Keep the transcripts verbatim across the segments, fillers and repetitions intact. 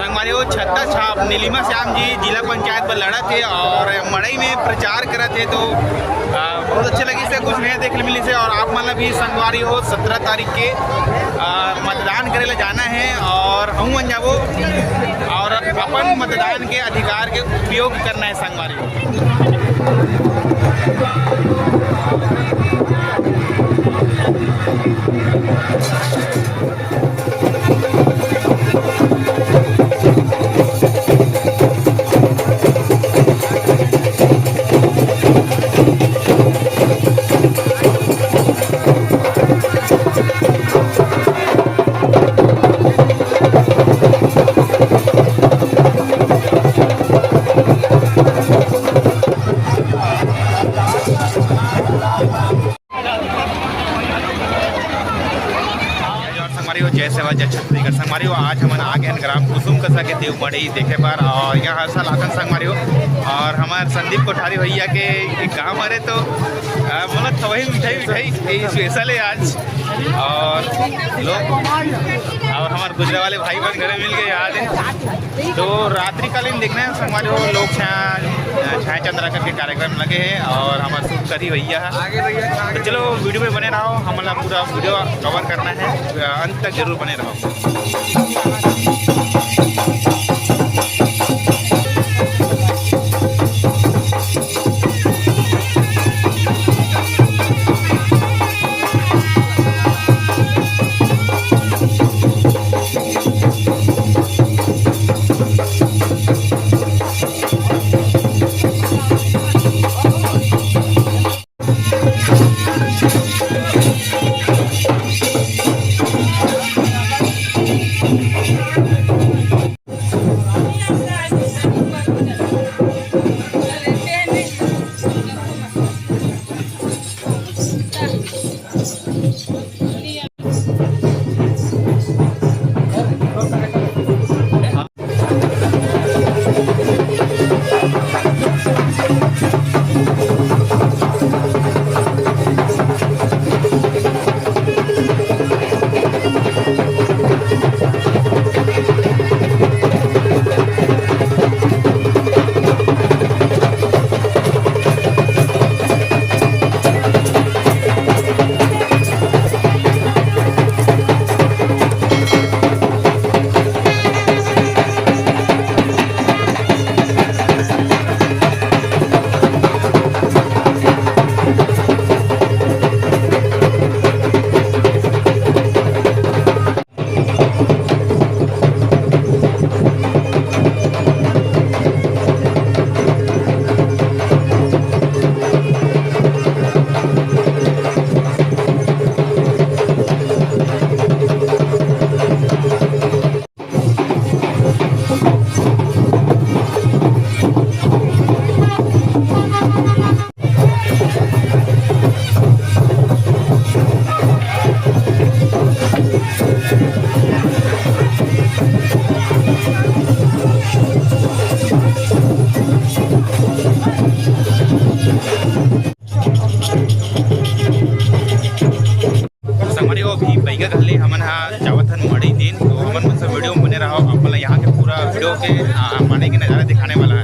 संगवारी हो, छत्ता छाप नीलिमा श्याम जी जिला पंचायत बर लड़त हे और मड़ई में प्रचार करत हे, तो आ, बहुत अच्छा लगिस हे, कुछ नया देखे ल मिलिस हे। और आप मन ला भी संगवारी हो, सत्रह तारीख के आ, मतदान करे ला जाना हे और हमू मन जाबो और अपन मतदान के अधिकार के उपयोग करना हे संगवारी हो। संगवारी हो, जय सेवा, जय छत्तीसगढ़। संगवारी हो, आज हमन आ गए हैं ग्राम कुसुम कसा के देव मड़ई देखे बर, और यहाँ हर साल आथन संगवारी हो। और हमारे संदीप कोठारी भैया के गाँव हरे, तो आ, बोला था वही मिठाई, मिठाई स्पेशल है आज। और लोग, और हमारे गुजरा वाले भाई बहन घरे मिल गए, याद है। तो रात्रिकालीन देखना है संगवारी हो, लोग छाया, छाया चंद्रा करके कार्यक्रम लगे हैं और हमारे शूट करी भैया है। तो चलो, वीडियो में बने रहो, हमन ला पूरा वीडियो कवर करना है, अंत तक जरूर बने रहो। संगवारी हो, अभी बैगा घले हमन हा जावत हन मड़ई दिन, तो हमन मन से वीडियो में बने रहो। आप मन ला यहाँ के पूरा वीडियो के, आ, मड़ई के नजारा दिखाने वाला है।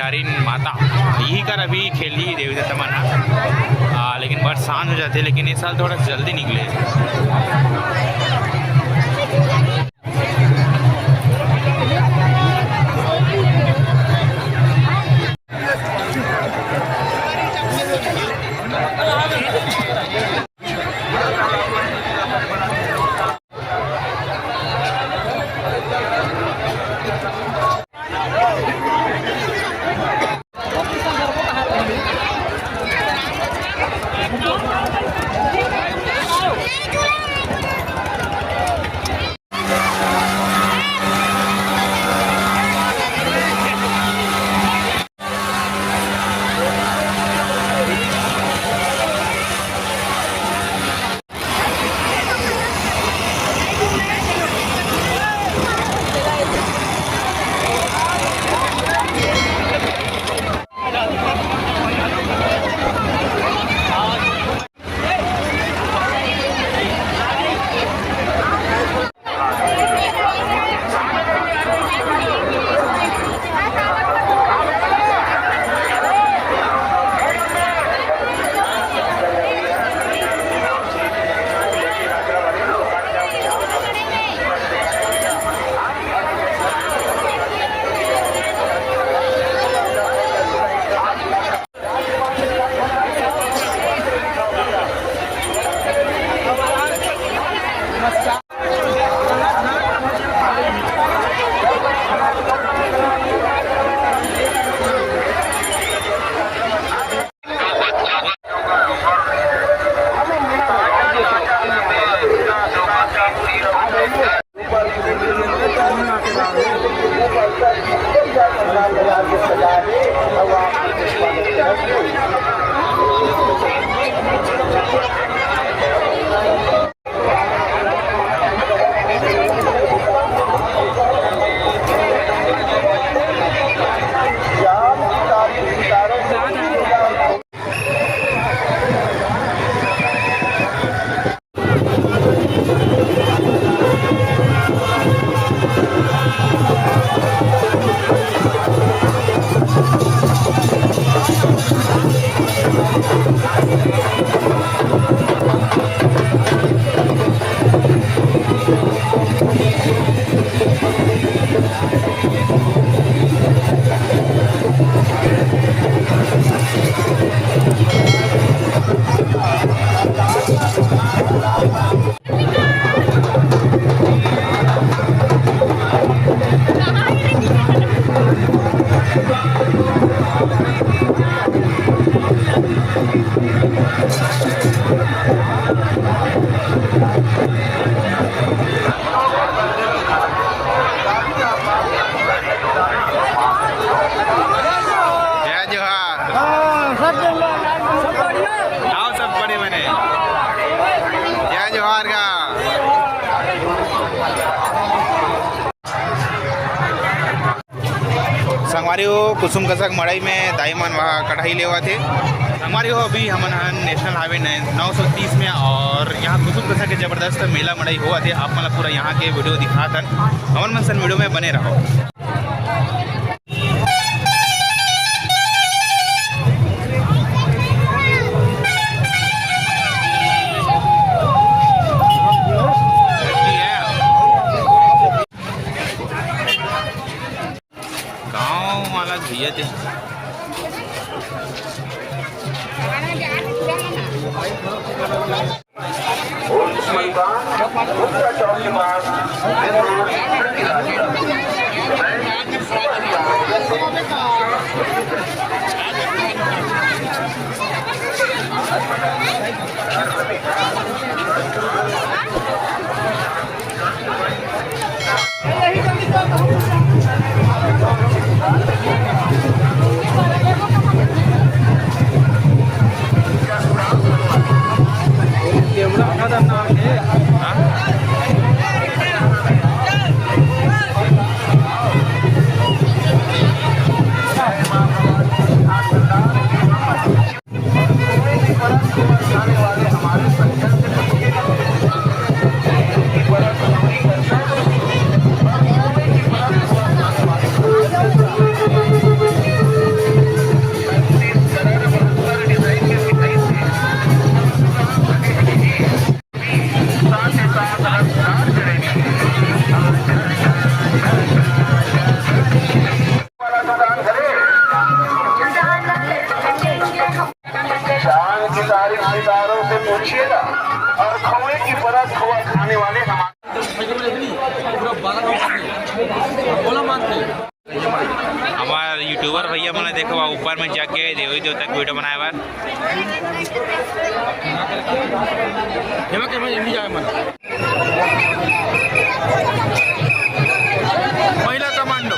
अरे माता, यही कर अभी खेलही देवी देवता मन ह। आ, लेकिन बड़ सांझ हो जाथे, लेकिन इस साल थोड़ा जल्दी निकले। जय जोहार। हाँ, सब बढ़िया। आओ, सब बड़े बने। जय जोहार गा। संगवारी हो, कुसुम कसा के मड़ई में दाई मन वहाँ कढ़ाई लेवत हे। संगवारी हो, अभी हमन हन नेशनल हाईवे नौ सौ तीस में, और यहाँ कुसुम कसा के जबरदस्त मेला मड़ई होवत हे। आप मन ला पूरा यहाँ के वीडियो दिखात हन, हमन मन संग वीडियो में बने रहो। गाँव वाला भैया थे। की तारीफ सितारों से पूछिएगा, और खोए की परत खोआ खाने वाले हमारे हमार YouTuber भैया मन देखो, ऊपर में जाके देवी देवता के वीडियो बनाए बर। महिला कमांडो।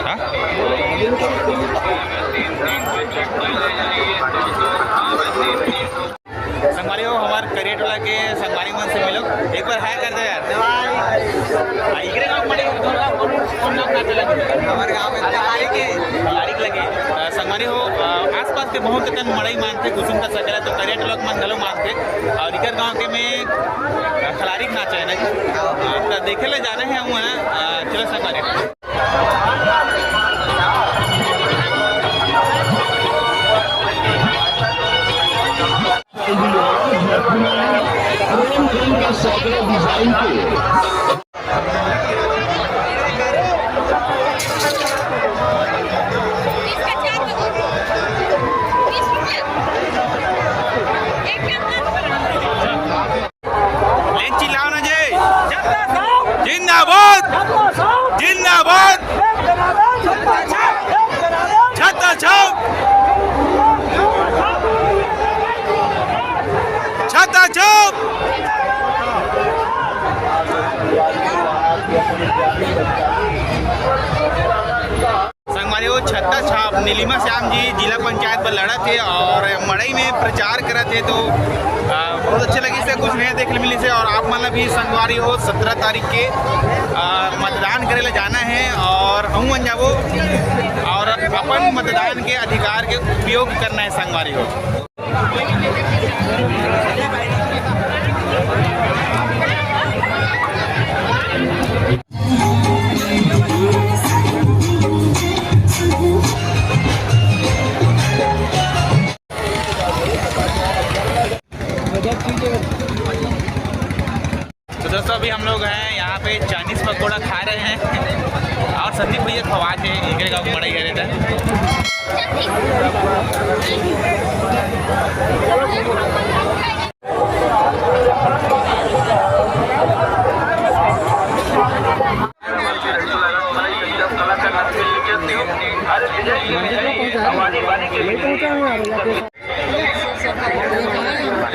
हाँ? संगवारी हो, हमार करिया टोला के संगवारी मन से मिलो, एक बार हाय कर दो यार। आ, इकरे गांव में बड़े कौन गांव, कौन, कौन गांव नाचे लगे? हमारे गांव में तारीख है। तारीख लगे। आ, संगवारी हो, आ, आसपास के बहुत कन मड़ई मानथे, कुसुम कसा केला तो करिया टोला के मन घलो मानथे। और इकर गांव के में, आ, खलारी के नाचा है ना जी? आ, तो देखे ले जाना है, हम है ना, आ, चलो संगवारी। लेकिन चिल्लाओ ना जी। जिंदाबाद। जिंदाबाद। छत्ता छाप। छत्ता छाप। संगवारी हो, छत्ता छाप नीलिमा श्याम जी जिला पंचायत बर लड़त हे और मड़ई में प्रचार करत हे, तो, आ, बहुत अच्छा लगिस हे, कुछ नया देखे ल मिलिस हे। और आप मन ला भी संगवारी हो, सत्रह तारीख के, आ, मतदान करे ला जाना है और हमू मन जाबो और अपन मतदान के अधिकार के उपयोग करना है संगवारी हो। तो दोस्तों, अभी हम लोग हैं यहाँ पे, चाइनीज पकौड़ा खा रहे हैं और संदीप भैया खवा थे, एकरे गाँव मड़ई गए थे।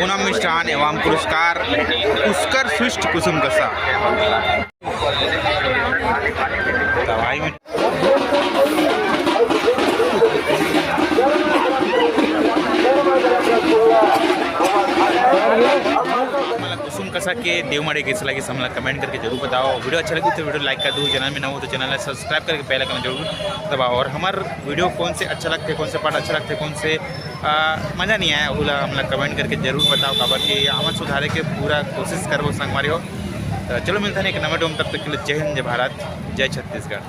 पूनम मिष्ठान एवं पुरस्कार उत्कर्ष कुसुम कसा। दवाई में कुसुम कसा के देवमड़ई कइसे लगिस, हमला comment करके जरूर बताओ। वीडियो अच्छा लगी तो वीडियो like कर दो, चैनल में नवा हो तो चैनल ला subscribe करके bell icon जरूर दबाओ। और हमार वीडियो कौन से अच्छा लगथे, कौन से part अच्छा लगथे, कौन से, आ, मजा नहीं आया, ओला हमला comment करके जरूर बताओ, काबर कि हमन सुधारे के पूरा कोशिश करबो संगवारी हो। तो चलो मिलते हैं एक नवा video में, तब तक के लिए जय हिंद, जय भारत, जय छत्तीसगढ़।